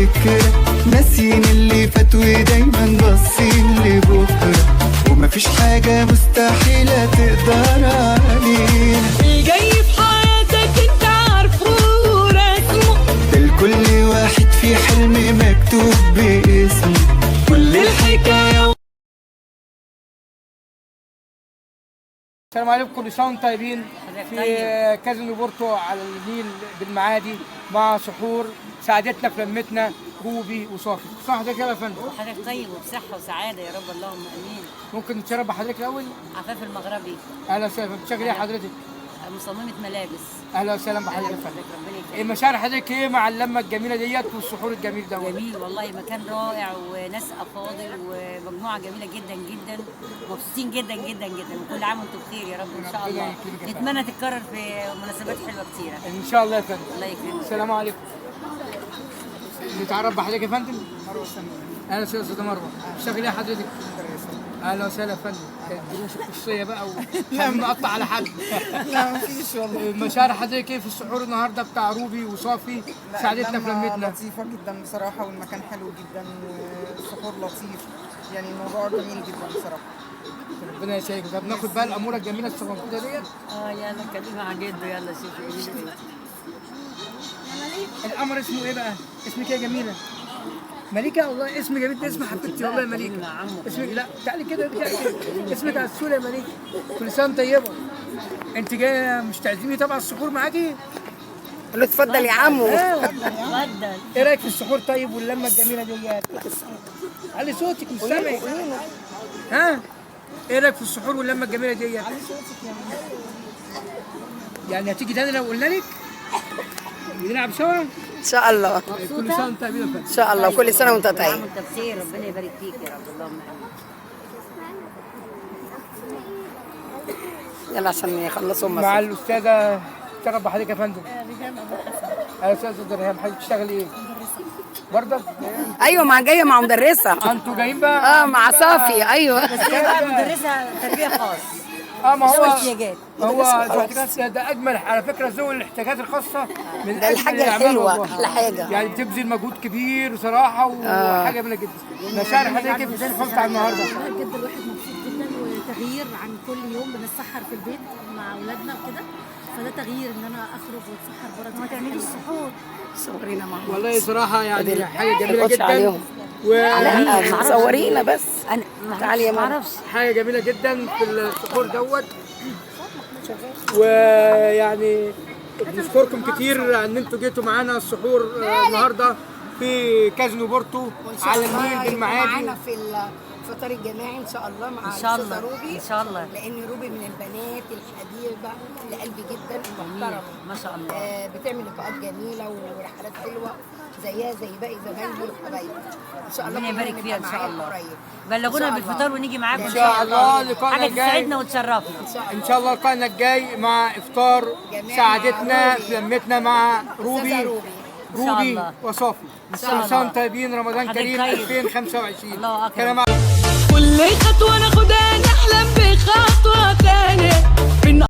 فكرة، ناسيين اللي فات ودايما باصين لبكرة، ومفيش حاجة مستحيلة تقدر علينا. الجاي في حياتك انت عارفه ورسمه، ده لكل واحد في حلم مكتوب باسمه، كل الحكاية. السلام عليكم، كل سنة وانتم طيبين. في كازينو بورتو على النيل بالمعادي مع سحور سعادتنا في لمتنا روبي وصافي. كل سنة وحضرتك يا فندم. حضرتك طيب وبصحة وسعادة يا رب، اللهم امين. ممكن نتشرف بحضرتك الاول؟ عفاف المغربي. اهلا وسهلا، بتشتغلي ايه حضرتك؟ مصممة ملابس. اهلا وسهلا بحضرتك يا فندم. ربنا ايه يكرمك. مشاعر حضرتك ايه مع اللمة الجميلة ديت والسحور الجميل دوت؟ جميل والله، مكان رائع وناس افاضل ومجموعة جميلة جدا جدا، مبسوطين جدا جدا جدا، وكل عام وانتم بخير يا رب ان شاء ربنا الله. يكرمك يا فندم. نتمنى تتكرر في مناسبات حلوة كتيرة. ان شاء الله يا فندم. الله يكرمك. السلام عليكم. نتعرف بحضرتك يا فندم؟ اهلا وسهلا استاذه مروه، بتشتغلي ايه حضرتك؟ اهلا وسهلا يا فندم. كانت دروس الخصوصية بقى ومش نقطع على حد. لا مفيش والله. مشاعر حضرتك ايه في السحور النهارده بتاع روبي وصافي لا، ساعدتنا في اللمة لمتنا؟ لطيفة جدا بصراحة، والمكان حلو جدا والسحور لطيف، يعني الموضوع جميل جدا بصراحة. ربنا يسعدك. طب ناخد بقى الاموره الجميلة الصغنطوطه ديت. يلا كلمها عن جده، يلا شوفي قولي له ايه. القمر اسمه ايه بقى؟ اسمك ايه يا جميلة؟ مليكة. والله اسم جميل، ده اسم حبيبتي والله يا مليكة. اسمك، لا تعالي كده تعالي كده، اسمك عسولة يا مليكة. كل سنة وأنت طيبة. انت جاية مش تعزمي طبعا السحور معاكي؟ قول له اتفضل يا عمو. اتفضل. ايه رايك في السحور طيب واللمة الجميلة ديت؟ علي صوتك مش سامعك. ها؟ ايه رايك في السحور واللمة الجميلة ديت؟ يعني هتيجي تاني لو قلنا لك؟ نلعب سوا؟ ان شاء الله. كل سنة وانت طيبين يا فندم. ان شاء الله، وكل سنة وانت كل عام طيب. وانت بخير، ربنا يبارك فيك يا رب، اللهم امين. يلا عشان يخلصوا مع مصر. الاستاذة، تشرف بحضرتك يا فندم. اهلا استاذه ريهام، حضرتك بتشتغلي ايه؟ برضك؟ ايوه، مع جاية مع مدرسه. انتوا جايين بقى؟ مع صافي. ايوه. بس هي بقى مدرسة تربية خاص. ما هو احتياجات. هو الاحتياجات ده اجمل على فكرة، ذوي الاحتياجات الخاصة من ده أجمل الحاجة الأعمال الحلوة، والله. احلى حاجة. يعني بتبذل مجهود كبير بصراحة وحاجه جميلة جدا. مشاعر حضرتك في الفطار بتاع النهارده؟ بجد الواحد مبسوط جدا، وتغيير عن كل يوم بنتسحر في البيت مع اولادنا وكده، فده تغيير ان انا اخرج واتسحر بره. ما تعمليش سحور. صورينا مع بعض. والله صراحة يعني حاجة جميلة القطش جدا. عليهم. و لا صورينا بس. انا تعالي يا ما ماما. اعرفش. حاجة جميلة جدا في السحور دوت، ويعني بنشكركم كتير ان انتوا جيتوا معانا السحور النهارده في كازينو بورتو على النيل بالمعادي. معانا في الفطار الجماعي ان شاء الله مع ان شاء الأستاذة الله. روبي. ان شاء الله. لان روبي من البنات الحبيبة لقلبي جدا، المحترمة ما شاء الله. بتعمل لقاءات جميلة ورحلات حلوة زيها زي باقي زمايلي وحبايبي. ان شاء الله ربنا كلنا يبارك نبقى فيها ان شاء معاها الله. قريب. بلغونا إن شاء الله. بالفطار ونيجي معاكم ان شاء الله لقاءنا حاجة الجاي. تسعدنا وتشرفنا. ان شاء الله لقاءنا الجاي مع افطار جماعي سعادتنا مع في لمتنا مع روبي. روبي. إن شاء روبي الله. وصافي. إن شاء كل سنة الله. وانتم طيبين، رمضان حضرتك كريم طيب. 2025. الله أكبر. كلام كل خطوة ناخدها نحلم بخطوة تانية.